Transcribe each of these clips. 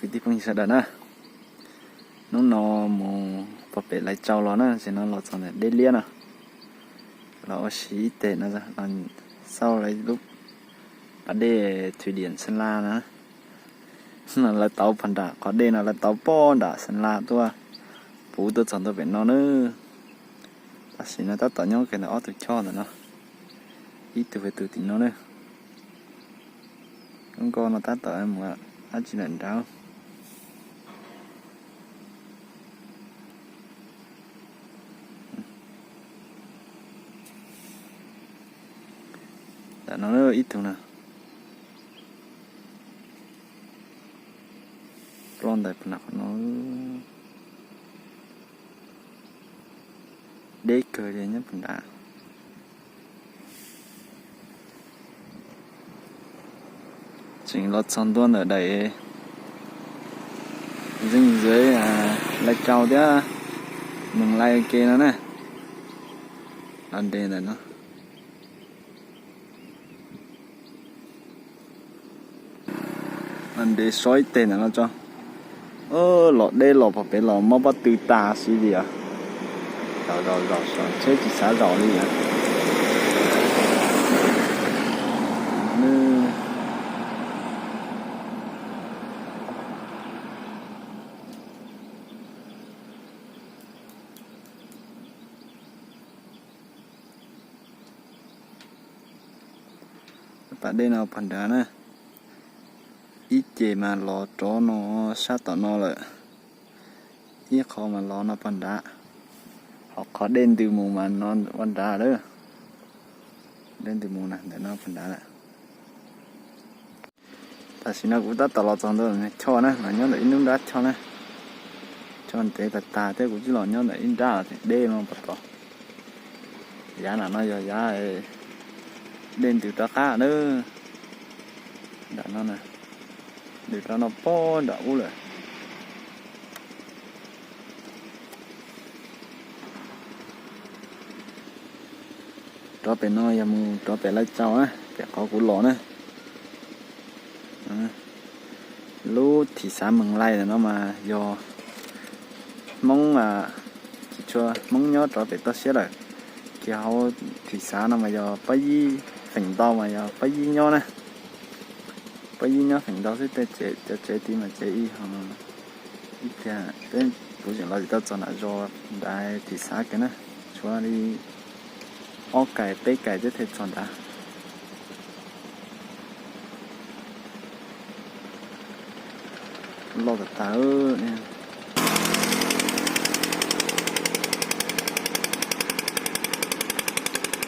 Kwv tij phooj ywg sawv daws na, hnub no mus pog pem Lais Tsau los na, tam sim no los txog ntawm dej liab no, los ua si ib teg no, los xauj lub pas dej Thwm Diam Xeeb Las na. Lawv tauv pog nram qhov dej no, lawv tauv pog nram Xeeb Las tuaj, puv tuaj txog ntua pem no na. Tam sim no tab tom nyob kiag ntawm ob tug choj ntawm no, ib tug pem tus tim no na. Lub nkoj no tab tom mus dab tsi lawm nrad. Ntawm no ib tug na, ploj ntawm qhov no. Deb kawg li nyob puag nrad. Tseem los txog ntua ntawm daim zeej zeb Lais Tsau thiab Mees Lais ua ke no na. Los nres ntawm no. Los nres so ib teg ntawm no tso. Los deb los pog pem los mob pob tw tag si li os. Zaum zaum zaum tsheb tsis xav zaum li os. Pas dej no pog nrad na. Ib ce mas los rov no sab tom no lawm, ib qho mas los no pog nrad, ho qhov dej ntws mus mas no pog nrad lawm. Dej ntws mus na, ntawm no pog nrad lawm. Tam sim no kuv tab tom los txog ntua choj na, los nyob ntawm ib nrab choj na. Choj ntev tag tag thiab kuv twb los nyob ntawm ib nrab los deb no pog tod. Yav nram no yog yav dej ntws rov qab na. Nram no na, ntws rov no pog nram ub lawm. Rov pem no yog mus rov pem Lais Tsau na, pem qhov kuv los na. Lub Thim Xav Mees Lais ntawm no mas yog Hmoob, tsis tshua Hmoob nyob rov pem toj siab lawm. Kiag hauv Thim Xav no mas yog Pob Yib feem ntau mas yog Pob Yib nyob na. Pob Yib nyob feem ntau xwb, tej tsev, cov tsev tid mas tsev ib ho ib pliag peb, kuv tseem los tsis tau txog nram zos nrad Thim Xav kiag na, tshuav li ob kais peb kais thiab thiaj txog nrad. Loj tas tas.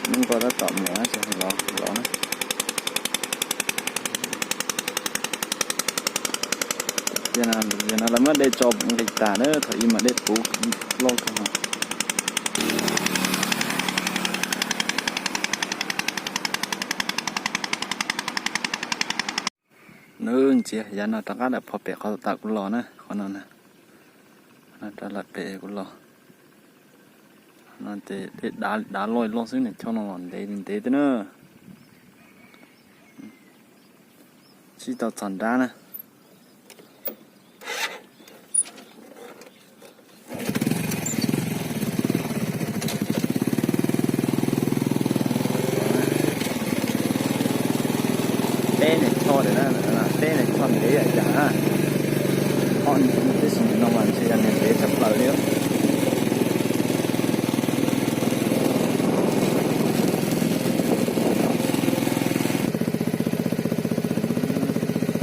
Lub nkoj tab tom mus, los los na. Yog no lawv muab dej tso nqis tas na, thaum ub mas dej puv loj kawg. Nws ntsia yav no rov qab lawm, pog pem qhov tom kuv los na, qhov no na. Rov lawm pem kuv los. No ces dej dav dav loj loj xwb, nws choj no los ntev ntev thiab na. Sib tau txog nrab na. Teb niam choj lawm na, teb niam choj ntev yam cas na. Ob niam tib si no mas ntshe yog niag ntev tshaj plaws li.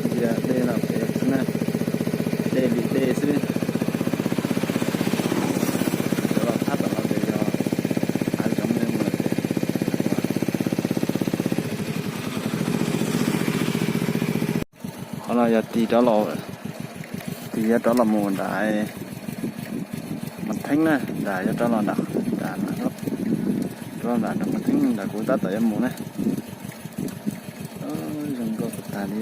Ntsia dej no pem xwb na, dej li dej xwb. Cov los thab tom no ces yog hav zoov li mus lawm ces. Qhov no yog tig rov los, tig yuav rov los mus nram Mas Theeb na, nram yuav rov los nram, nram, rov los nram Mas Theeb nram kuv tab tom yuav mus na. Zoo nkauj tas tas li.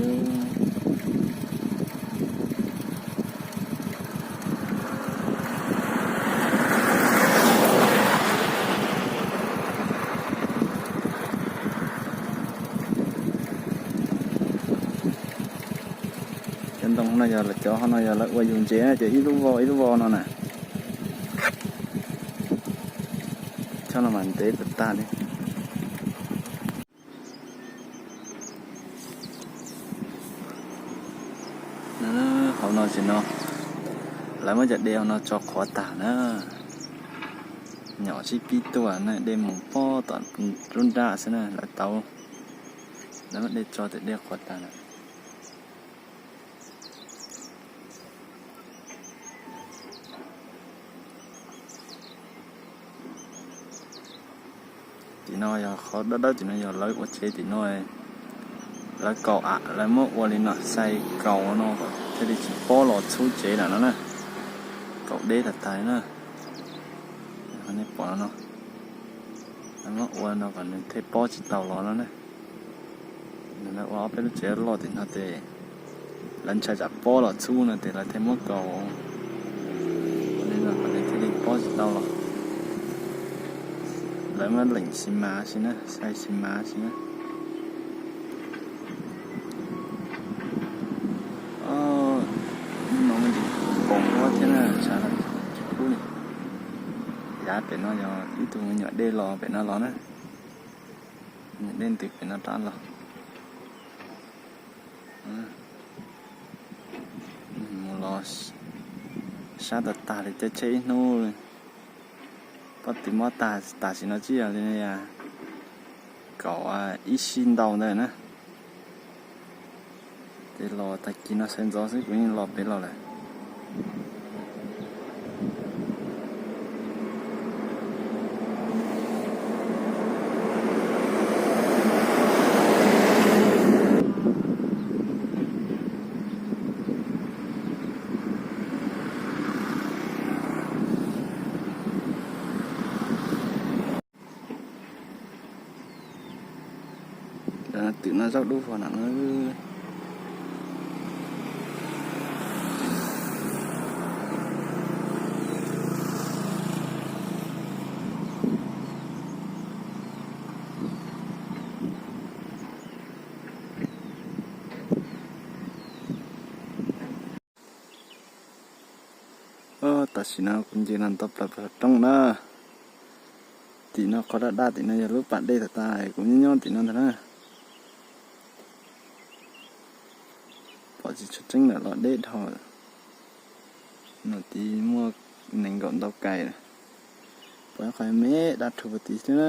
Cov Zoo no yog lawv cov ho no yog lawv ua yus ntses na, ces ib lub voj ib lub voj no na. Cov no mas ntev tag tag li. Hauv no ces no lawv muab cov dej hauv no tso qhuav tag na. Nyom sib pib tuaj na, dej mus pob tom lub nrab xwb na, lawv tau, lawv muab dej tso ces dej qhuav tag na. Tim no yog qhov dawb dawb, tim no yog lawv ua tsev tim no, lawv kaum, lawv muab ua li no xais kaum no kom thiaj li tsis pob los txhub tsev lawm no na. Kaum deb tag tag na. Nej pom no, lawv muab ua no kom nws thiaj pob tsis tau los no na. Lawv ua ob peb lub tsev loj tim no ces lawv ntshai tsam pob los txhub no ces lawv thiaj muab kaum li no kom nws thiaj li pob tsis tau los. Lawv muab leem xis mas si na, xais xis mas si na. No tsis pom huab thiab na, tshav no tsis kub li. Yav pem no yog ib tug me nyuam dej los pem no los na, nyuam dej ntws pem no rov los. Mus los sab tag tag li, caij tsheb ib hnub li. Pob tw mob tag, tam sim no twb yog li kaum ib sij ntau ntawd na. Ces los tag kis no sawv ntxov xwb kuv yeej los pem los lawm. Twm no zaub dub vog na. Tam sim no kuv nce los tau plaws pem roob na. Tim no qhov daj daj tim no yog lub pas dej tag tas, kuv nyob nyob tim no ntag na. Pom tsis tshua tseeb lawm, los deb dhau. No tid muaj nees nkaum ntau kais lawm. Pom ib qho me dab rhuv puag tid xwb na.